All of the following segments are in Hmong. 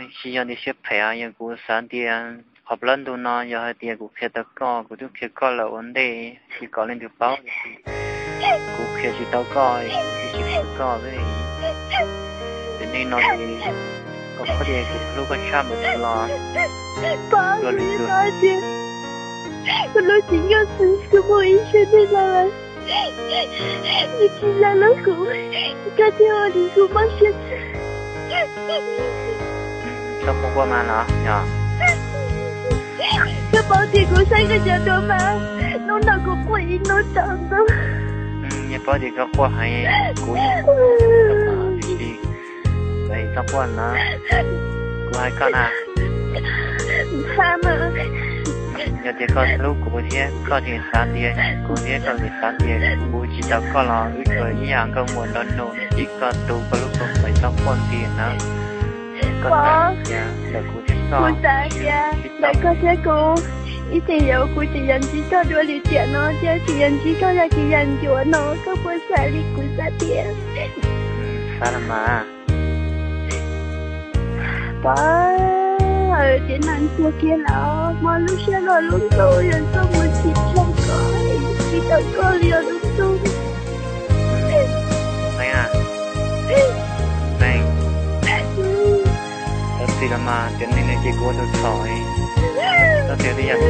Tsis yog tias siab phem, yog kuv xav tias qhov plab ntug no yog hais tias kuv qhia tau koj, kuv twb qhia koj lawm ua ntej, tsis kom leej twg paub, kuv qhia tsis tau koj, kuv tsis qhia koj. Ces nim no ces koj paub tias kuv hlub koj tshaj npaum twg los, Pov, kuv twb paub tias kuv hlub tsis nkauj xwb, kuv muaj ib siab ntev los lawm, nws tsis hlub kuv, koj thiaj ua rau kuv mob siab. Koj quaj quaj mas los yog, koj paub tias kuv saib koj cov duab mas, hnub no kuv quaj ib hnub tsaus ntuj. Yog paub tias koj quaj heev, kuv, tsis, txhob quaj na, kuv hais koj na. Yog tias koj hlub kuv thiab koj tseem xav tias kuv thiab koj tseem xav tias kuv tsis tau koj los wb tsuas ib yam nkauj muam nraug nus, ib koj tu koj lub kua muag, txhob quaj ntxiv na. Koj xav tias ntawm kuv thiab koj, kuv xav tias ntawm koj thiab kuv, ib txhia yam kuv tseem yuav ntsib koj dua li tiam no thiab tseem yuav ntsib koj yam tsis yam ncuav no, koj puas xav li kuv xav tias? Xav los mas. Pov, tsev neeg tuag kiag lawm, mob lub siab luaj lub ntuj, yog koj mus tsis tshua koj, tsis tau koj li os lub ntuj. Neeb, Neeb, xav txim los mas, tiam neeg no ces kuv ua tus txhaum, txhob tias tej yam no.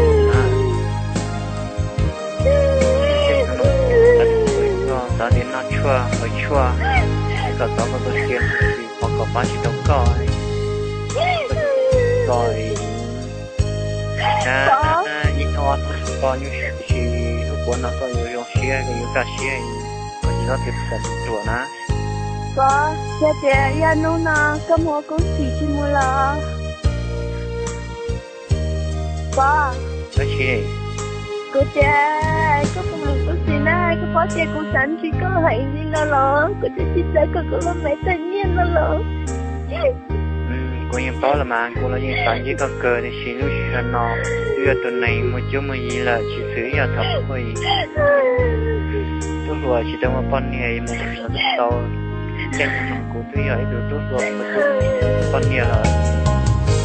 Xav tias noj tshuaj haus tshuaj, kom txov koj tus sia, qhov kom pab tsis tau koj. Koj ib hnub ob hnub koj nyuaj siab tiam sis hnub puav no koj yuav zoo siab, koj yuav kaj siab, koj tsis txhob tias xav ruam na. Pov, yog tias yog hnub no koj mus ua koob txim tsis mus los? Pov, kuv tias koj mus ua koob txim na, koj paub tias kuv xav ntsib koj heev li no los, kuv twb tsis xav kom koj los maiv tag nyiaj no los. Kuv yeej paub los mas, kuv los yeej xav ntsib koj kawg, tiam sis lub sij hawm no twb yog tus neeg muaj cuab muaj yig lawm, tsis xws ib yam thaum ub. Tub hluas tsis tau muaj poj niam mus tau, tej no kuv twb yog ib tug tub hluas muaj poj niam lawm.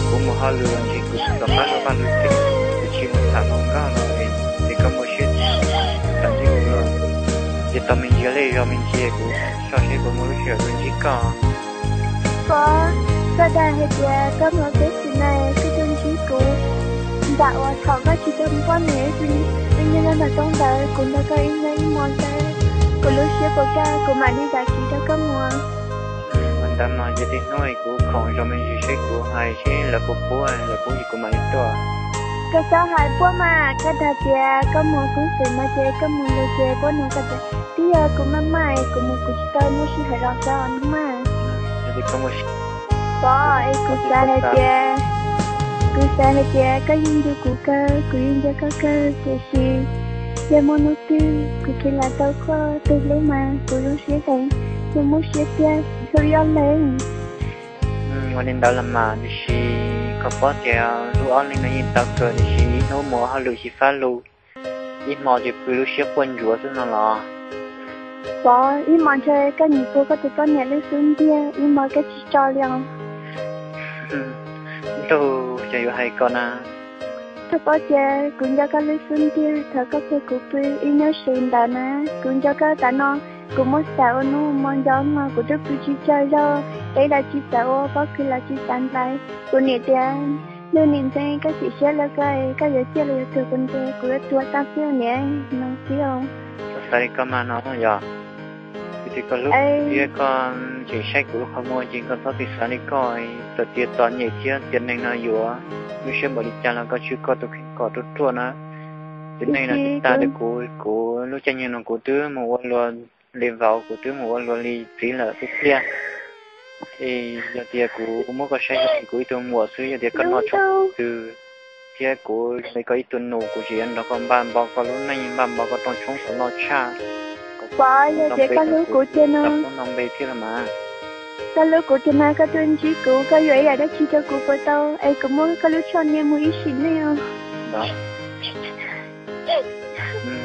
Kuv mus hauj lwm los ntshe kuv rov qab rau vaj lwm tus, kuv tsis mus tham hluas nkauj los es koj muaj siab txawv ntsib kuv los, ces tau me ntsis lej zog me ntsis kuv soj seb puas muaj lub sij hawm tuaj ntsib koj. Pov, koj dag hais tias koj mus ua koob txim na koj tuaj ntsib kuv, nram uas thaum koj tsis tau muaj poj niam, twb nyob nyob ntawm roob ntawd, kuv nrog koj ib hnub ib hmo ntawd, kuv lub siab puas kaj kuv mam li zam txim rau koj mus. Ua ntawd mas yog tej hnub kuv khoom zov me ntsis seb kuv hais seb lawv puas pub, lawv pub ces kuv mam li tuaj. Koj txhob hais puab mas, koj dag tias koj mus koob xwm no ces koj mus lawm ces puab nug koj tias twb yog kuv maj maj es kuv mus kuv tsis tau muaj sij hawm los xyov no mas. Pov, es kuv xav hais tias, kuv xav hais tias koj yeej nco kuv kawg, kuv yeej nco koj kawg, tiam sis yog muaj hnub twg kuv khiav lam tau koj tus hlub mas kuv zoo siab heev, kuv muaj siab tiag, hlub ib ob leeg. Ua li ntawd los mas, tiam sis koj paub tias hlub ob leeg no yeej tau kawg, tiam sis ib hnub mus ua hauj lwm xyiv fab lug, ib hmo ces pw lub siab quaj ntsuav xwb no los. Pov, ib hmo ntshe koj nyiam puag koj tus poj niam lub xub ntiag, ib hmo koj tsis tso li os. Ntuj, cas yuav hais koj na. Koj paub tias kuv nco koj lub xub ntiag, thaum koj puag kuv pw ib hnub si ntawd na, kuv nco koj tas no, kuv muab xav ua hnub hmo nco no kuv twb pw tsis tsaug zog, teb los tsis xav ua, pob kws los tsis xav ntaiv. Kuv niam tias, Nuj Nim Ntxeev, koj chim siab lawm koj, koj yuav ciaj los yuav tuag kuv ntes, kuv yuav tuag tag xwb niam, no xwb os. Koj xav li koj mas no yog, kuv tias koj hlub thiab koj tseem saib kuv lub qhov muag ces koj txhob txwm xav li koj, txawm tias txom nyem thiab tiam neeg no yuav lub siab npaum li cas los koj tswj koj tus kheej kom ruaj ruaj na. Tiam neeg no tag ntawm kuv, kuv lub caij nyoog no kuv twb mus ua luag li vauv, kuv twb mus ua luag li txiv lawm xwb tiag. Es yog tias kuv muab koj saib zoo li kuv ib tug muam xwb, yog tias koj noj tshoob twg thiab kuv zoo li koj ib tug nus, kuv tseem yuav nrog koj npaj npau koj lub neej, npaj npau koj rooj tshoob kom loj tshaj. Pov, yog tias koj hlub kuv tiag no, koj hlub kuv tiag no koj tuaj ntsib kuv, koj yuav ib yam dab tsi rau kuv puas tau, es kuv muab koj lub tsho niam mus ib sim neej os.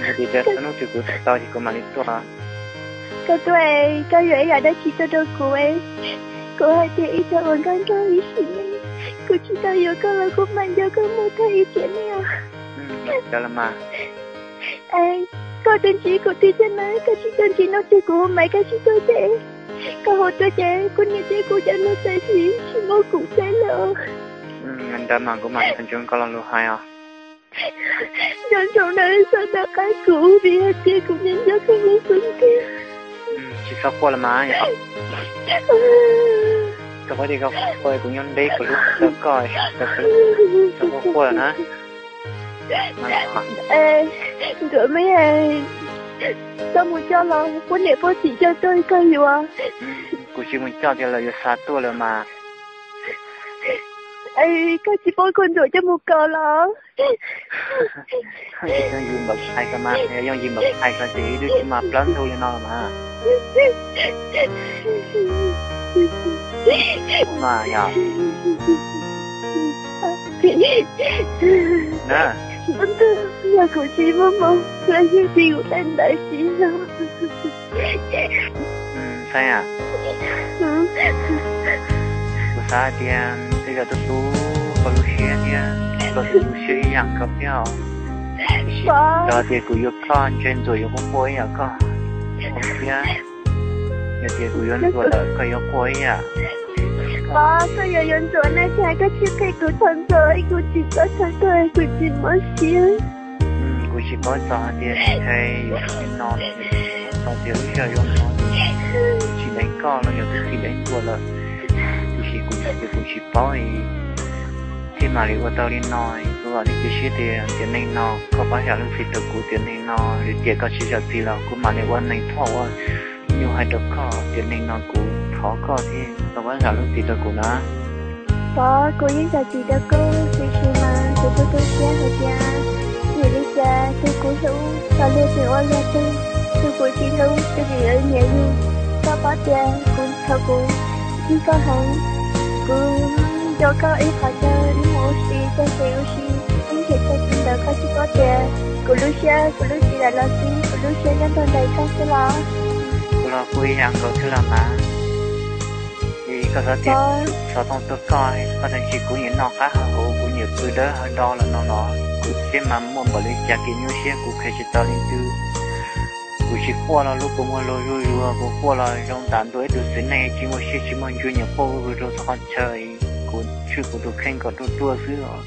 Yog tias txog hnub twg kuv tau ces kuv mam li tuaj. Koj tuaj, koj yuav ib yam dab tsi tuaj rau kuv es. Kuv hais tias ib txhia uas nkauj nraug ib sim neej, kuv tsis tau yuav koj los kuv mam nco koj mus tag ib tiam neej os. Koj twb ntsib kuv tiag tiag na, koj tsis tau ntsib no ces kuv hu Maiv koj tsis tau ces, koj hu tuaj ces kuv niam thiab kuv cov neeg txawm tsis tsis muab kuv txeeb lawm. Ntawd mas kuv mam nco ntsoov koj lo lus hais os. Nco ntsoov na, txhob nco qab kuv vim hais tias kuv nco nco koj lub xub ntiag. Tsis txhob quaj los mas. Koj paub tias koj quaj kuv nyob deb kuv hlub tau koj, txhob quaj na. Ntuav me, koj mus coj los poj niam poj txiv coj tuaj koj yuav. Kuv tsis mus coj tias lawv yuav xa tuaj lawm mas. Koj tsis paub koj Ntsuam coj mus kaw los? Yooj yim npaum hais ko mas, yooj yim npaum hais ko ces ib lub tsis mas plaub ntug li no los mas. Mas yog na, yog kuv tsis muaj hmoov los yeej tsis kuv tej ntawd tsis yog. Xeeb, kuv xav tias tej zaum tus tub koj lub siab thiab koj tus tub siab ib yam nkaus thiab os. Tiam sis yog tias kuv yuav koj ntshe Ntxuam yuav quaj quaj ib yam koj thiab. Yog tias kuv yuav Ntxuam lawm koj yuav quaj ib yam. Pov, koj yuav yuav Ntxuam na, cas koj tsis qhia kuv txog Ntxuam, kuv tsis txhob txhawj koj, kuv tsis mob siab. Kuv tsis paub txog hais tias nthe yuav li no, txog tias lub sij hawm zoo no tsis deev koj los yog twb tsis deev Ntxuam lawm. Tiam sis kuv yog tias kuv tsis paub thiaj mam li ua tau li no. Kuv vam thiab cia siab tias tiam neej no koj pab zam lub txim rau kuv, tiam neej no lwm tiam koj tsis zam txim los kuv mam li ua neeg thoj ua nyuj hais rau koj, tiam neej no kuv thov koj thiab koj pab zam lub txim rau kuv na. Pov, kuv yeej zam txim rau koj, tiam sis mas kuv tu tu siab hais tias vim li cas tus kuv hlub tau luag tsis ua luag tug, tus kuv tsis hlub tus tseem yuav nyiam yus. Koj paub tias kuv thaum kuv ntsib koj heev, kuv nco koj ib qho chaw nws mus ua si txog tsev ua si, ib nrhiav txog txiv ntawd koj tsis paub tias kuv lub siab, kuv lub txiv lam los xij, kuv lub siab nyob rau ntawm koj xwb los. Kuv los kuj ib yam nkaus thiab los mas. Koj xav tias xov tooj tuaj koj, koj tseem tsis, kuv niam noj qab hav huv, kuv niam pw dawb hav do los no los kuv thiab mas muaj npaum li cas kev nyuaj siab kuv qhia tsis tau leej twg. Kuv tsis quaj los lub kua muag luag zuj zus, kuv quaj los zoo tam ntua ib tug txiv neej tsis muaj siab tsis muaj ntsws nyuam quaj vwg vwg rau txhua qhov chaw. Kuv tshwj kuv tus kheej kom ruaj ruaj xwb os.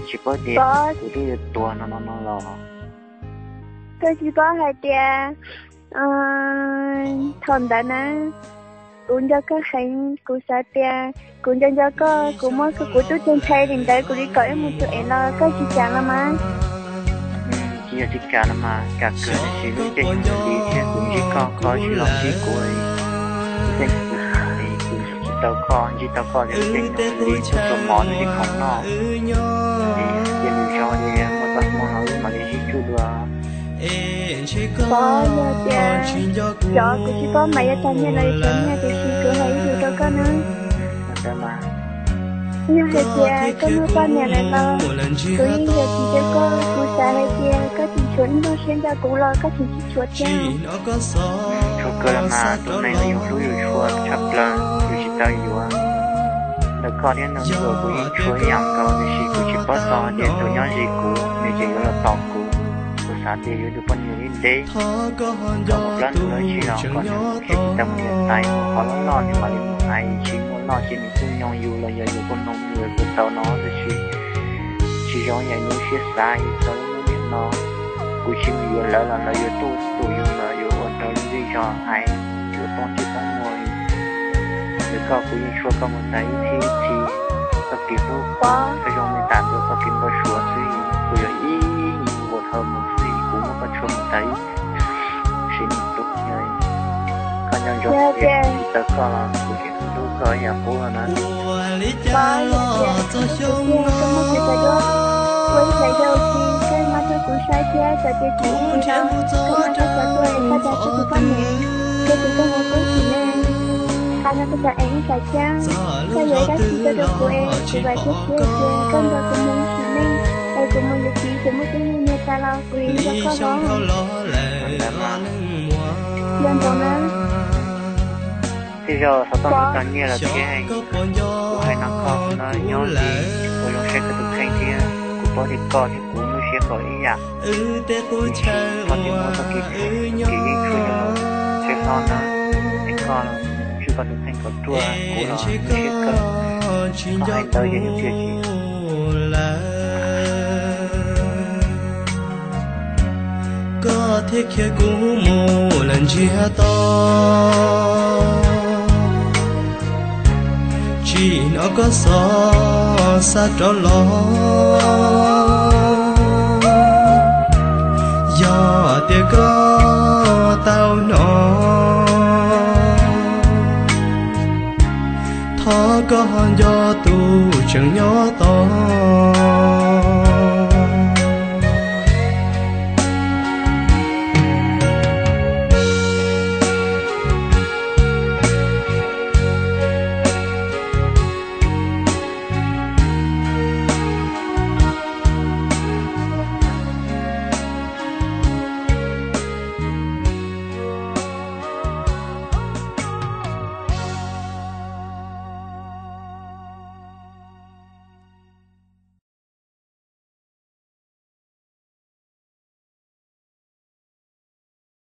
Tsis paub tias kuv twb yuav tuag no no no los. Koj tsis paub hais tias thaum ntawd na, kuv nco koj heev, kuv xav tias kuv nco nco koj, kuv muab kuv tub cev nthe li ntawd kuv li kom wb mus tus ev los koj tsis kam los mas. Tsis yog tsis kam los mas, kam kawg, tiam sis lub caij nyoog li thiab kuv ntsib koj, koj tsis los ntsib kuv, lub caij nyoog li kuv tsis tau koj, ntsib tau koj ces lub caij nyoog li kuv tsuas mov ntsib khoom noj, ces lwm zaus li muaj txoj hmoo los wb mam li sib tsuj dua. Pov, yog tias cov kuv tsis paub mas yuav tag nyiaj los yuav tag nyiaj, tiam sis kuv hais ib lus rau koj na. Yog hais tias koj muaj poj niam lawm los kuv yeej zam txim rau koj, kuv xav hais tias koj tseem tshuav ib nplooj siab nco kuv los koj tseem tsis tshuav thiab. Tshuav kawg los mas, tus neeg uas yus hlub yus tshua tshaj plaws yus tsis tau yuav. Ntawm koj thiab ntawm Ntxuam kuv yeej tshuav ib yam nkaus, tiam sis kuv tsis paub txog tias tus nyob ze kuv nws tseem yuav los tos kuv. Kuv xav tias yuav tus poj niam ib ntev kom mus plaub ntug dab tsi los kom nws khiav tsis tau mus niam tais mus qhov loj loj nws mam li mus hais, tsis muaj loj ces nws kuj nyoog yus los yog yus kuj noog nws kuj tau no, tiam sis tsis zoo yam yus siab xav txog lub niam no. Kuv tsis mus yuav lawv los lawv yuav tuaj tus yus los yuav ua rau lub zej zog hais yuav poob ntsej poob muag. Ntawm koj kuv yeej tshua koj mus tas ib txhis ib txhis, txoj kev hlub koj zoo li tas ntua txoj kev npau suav xwb, kuv yog ib nyuag ua dhau mus xwb kuv muab koj tshua mus tas ib sim neej tus yog koj nco ntsoov tias tsis tau koj los kuv tseem hlub koj ib yam qub na. Pov, yog tias kuv tiag koj muaj kev cai duab, ua ib nplais rau tsis koj mas rau kuv saib thiab, txawm tias tsis ua li no koj mam rau xov tuaj es koj dag rau kuv poj niam, thiab kuv koj mus kub sim neej. Qhov no koj txawm ev ib sam ceeb, koj yuav ib dab tsi tuaj rau kuv es kuv vam thiab cia tias koj nrog kuv mus ib sim neej, es kuv mus yuav txiv tseem muaj tub muaj nyuag tas los kuv yeej nrog koj los. Nco ntsoov na. Tej zaug xov tooj tau nyiaj los thiab, kuv hais no koj no nyob li, kuv zoo saib koj tus kheej thiab kuv paub tias koj thiab kuv muaj siab npaum ib yam. Tab sis txhob muab txoj kev phem kev yeeb tshuaj coj los tshwj hlob na, es koj los tswj koj tus kheej kom ruaj, kuv los siab kawg, koj hais ntawd ces yeej tsis lawm. Koj thiaj khiav kuv mus lawm ntsiag to, tsis hnov koj xov xa rov los. Yog tias koj tau hnov, thov koj ho nco tus tseem nyob tos.